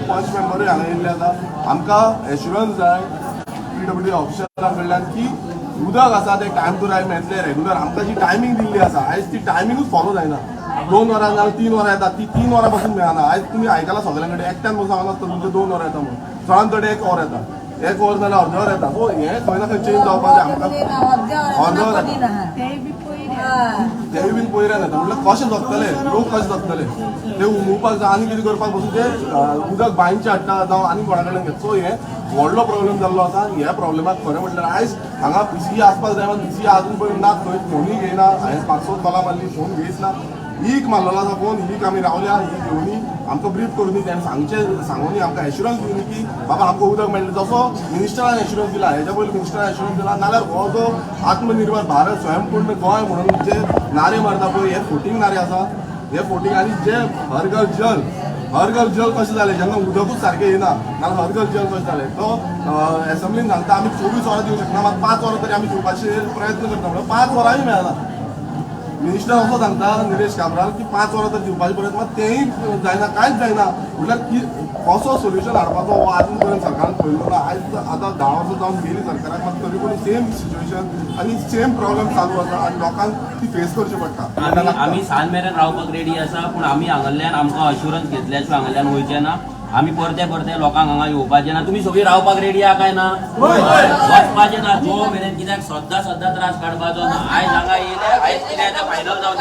पंच मेंबरूय हांगा येयल्ले आसा. आमकां एश्युरन्स जाय पीडब्ल्यूडी ऑफिसरा कडल्यान की उदक आसा तें टायम टू टायम येतलें रेगुलर. आमकां जी टायमींग दिल्ली आसा आयज ती टायमिंगूच फॉलो जायना. 2 वरां जाल्यार 3 वरां येता, ती 3 वरां पासून मेळना. आयज तुमी आयकला सगळ्यां कडेन, एकट्यान बसून सांगला तुमचें 2 वरां येता म्हणून, चडान चड एक वर येता, एक वर जाल्यार अर्द वर येता. सो हें खंय ना खंय चेंज जावपाक जाय. आमकां अर्द वर येता, तेय बीन पयऱ्यान येता. म्हटल्यार कशें जगतले लोक, कशें जगतले ते? उमोवपाक जाय आनी कितें करपाक बसून ते उदक बांयचें हाडटा जावं आनी कोणा कडल्यान घेता. सो हें व्हडलो प्रॉब्लेम जाल्लो आसा आनी ह्या प्रॉब्लेमाक खरें म्हटल्यार आयज हांगा पीसी आसपाक जाय, मात पीसी अजून पर्यंत ना. खंय फोनूय घेयना. हांवें पांच स कॉलां मारली, फोन घेयच ना. ईक मारलेलो आसा फोन, ईक आमी रावल्या, ही घेवनी आमकां ब्रीफ करूनी, तेणें सांगचें सांगूनी, आमकां एश्युरन्स दिवनी की बाबा आमकां उदक मेळटलें, जसो मिनिस्टरान एश्युरन्स दिला, हेच्या पयलीं मिनिस्टरान एश्युरन्स दिला. नाल्यार हो जो आत्मनिर्भर भारत, स्वयंपूर्ण गोंय म्हणून जे नारे मारता पळय, हे फोटींग नारे आसा, हे फोटींग. आनी जे हर घर जल, हर घर जल कशें जालें जेन्ना उदकूच सारकें येना? नाल्यार हर घर जल कशें जालें? तो एसेंब्लीन सांगता, आमी 24 वरां दिवंक शकना, मात 5 वरां तरी आमी दिवपाचे प्रयत्न करता. म्हणल्यार 5 वरांय मेळना. मिनिस्टर असो सांगता निलेश काब्राल की 5 वरां तर दिवपाचे प्रयत्न, मात तेंय जायना, कांयच जायना. म्हटल्यार की कसो सोल्युशन हाडपाचो हो आजून पर्यंत सरकारान पळयलो ना. आयज आतां 10 वर्सां जावन गेली सरकाराक, मात तरी पूण सेम सिच्युएशन आनी सेम प्रॉब्लेम चालू आसा आनी लोकांक ती फेस करची पडटा. आमी आमी सांज मेरेन रावपाक रेडी आसा, पूण आमी हांगल्ल्यान आमकां अश्युरन्स घेतल्या शिवाय हांगल्ल्यान वयचें ना. आमी परते परते लोकांक हांगा येवपाचें ना. तुमी सगळीं रावपाक रेडी आहा काय ना? वचपाचें ना जो मेरेन, कित्याक सद्दां सद्दां त्रास काडपाचो ना. आयज हांगा येयले, आयज कितें आतां फायनल जावन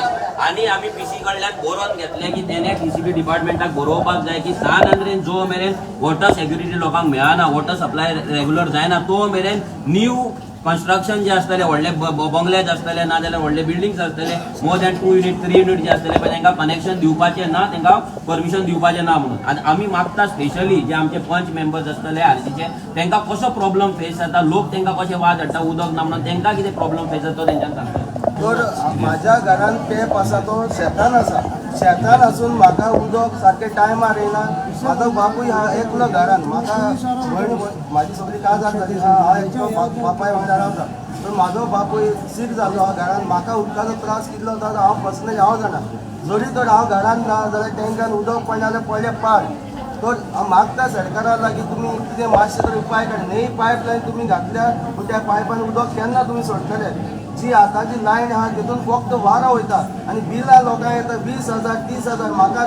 आनी आमी पीसी कडल्यान बरोवन घेतलें की तेणे पीसीबी डिपार्टमेंटाक बरोवपाक जाय की सान आंद्रेन जो मेरेन वॉटर सेक्युरिटी लोकांक मेळना, वॉटर सप्लाय रेगुलर जायना, तो मेरेन न्यू कन्स्ट्रक्शन जे आसतले, व्हडले बंगले आसतले ना जाल्यार व्हडले बिल्डिंग्स आसतले, more than two unit, three unit जे आसतले पळय, तांकां कनेक्शन दिवपाचें ना, तांकां परमिशन दिवपाचें ना म्हणून. आनी आमी मागता, स्पेशली जे आमचे पंच मेंबर्स आसतले आरसीचे, तांकां कसो प्रॉब्लम फेस जाता, लोक तांकां कशे वाज हाडटा उदक ना म्हणून, तांकां कितें प्रॉब्लम फेस जाता तो तेंच्यान सांगता. तर माझ्या घरान टेप आसा तो शेतान आसा. शेतान आसून म्हाका उदक सारकें टायमार येयना. म्हाजो बापूय हा एकलो घरान, म्हाका भयण, म्हाजी सगळी काजार जाली आहा. हांव एकलो बापाय वांगडा रावता. तर म्हाजो बापूय सीक जालो आहा घरान. म्हाका उदकाचो त्रास कितलो जाता हांव पर्सनली हांव जाणा. जरी तर हांव घरान ना जाल्यार टँकान उदक पडलें जाल्यार पडलें पाड. तर हांव मागता सरकारा लागीं, तुमी कितें मातशें तरी उपाय काड. न्ही पायपलायन तुमी घातल्या, पूण त्या पायपान उदक केन्ना तुमी सोडटले? जी आतांची लायन आहा तितून फक्त वारो वयता आनी बिलां लोकांक येता 20,000, 30,000. म्हाका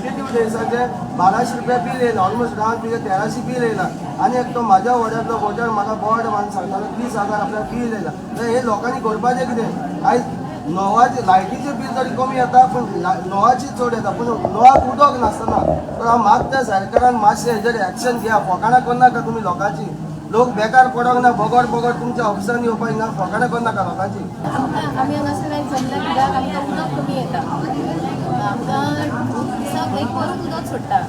52 डेजाचे 1200 रुपया बील येयला, ऑलमोस्ट रावंड फिगर 1300 बील येयला. आनी एक तो म्हाज्या वड्यातलो वोटर म्हाका बोर्ड मारून सांगतालो, 30,000 आपल्याक बील येयला. तर हे लोकांनी करपाचें कितें? आयज नोवाचे लायटीचें बील तरी कमी येता, पूण नोवाची चड येता, पूण नोवाक उदक नासतना. तर हांव मागता सरकारान मातशें हेजेर एक्शन घेया. फकाणां करनाका तुमी लोकांची. लोक बेकार पडोंक ना, बगर बगर तुमच्या ऑफिसान येवपाक ना. फकाणां करनाका लोकांची. आमकां आमी हांगासर लायक जमल्या कित्याक आमकां उदक कमी येता. आमकां दिसाक एक वरूच उदक सोडटा.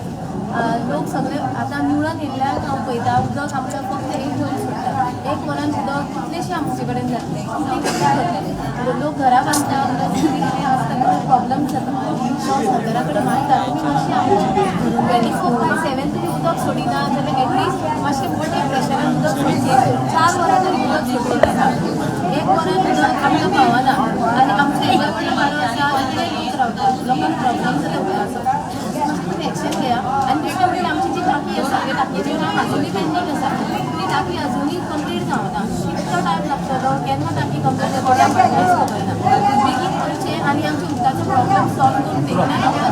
लोक सगळे आतां निवळून येयल्ल्याक हांव पळयता, उदक आमकां फक्त एक वर सोडटा. एक वरान उदक कितलेशें आमचे कडेन जातलें? कितलें कितें करतले? लोक घरा बांदता, कितें आसता, प्रॉब्लम जाता. हांव सरकारा कडेन मागता, तुमी मातशें आमकां 24/7 तुमी उदक सोडिना जाल्यार एटलिस्ट मातशें मोठे प्रेशरान उदक सोडचें. 4 वरां तरी उदक सोडचें दिसाक. एक वरान उदक आमकां पावना आनी आमचो येदो व्हडलो वाडो आसा, इतले लोक रावता, लोकांक प्रॉब्लम जाता उदकाचो. मातशें तुमी एक्शन घेया. आनी दुसरें म्हणल्यार आमची जी टाकी आसा, त्या टाकयेचें काम आजुनूय पेंडींग आसा. ती टाकी अजुनूय कंप्लीट जावना. कितलो टायम लागतलो, केन्ना टाकी कंप्लीट जातली, आमकां कांयच खबर ना. बेगीन करचें आनी आमच्या उदकाचो प्रॉब्लम सॉल्व करून बेगिना.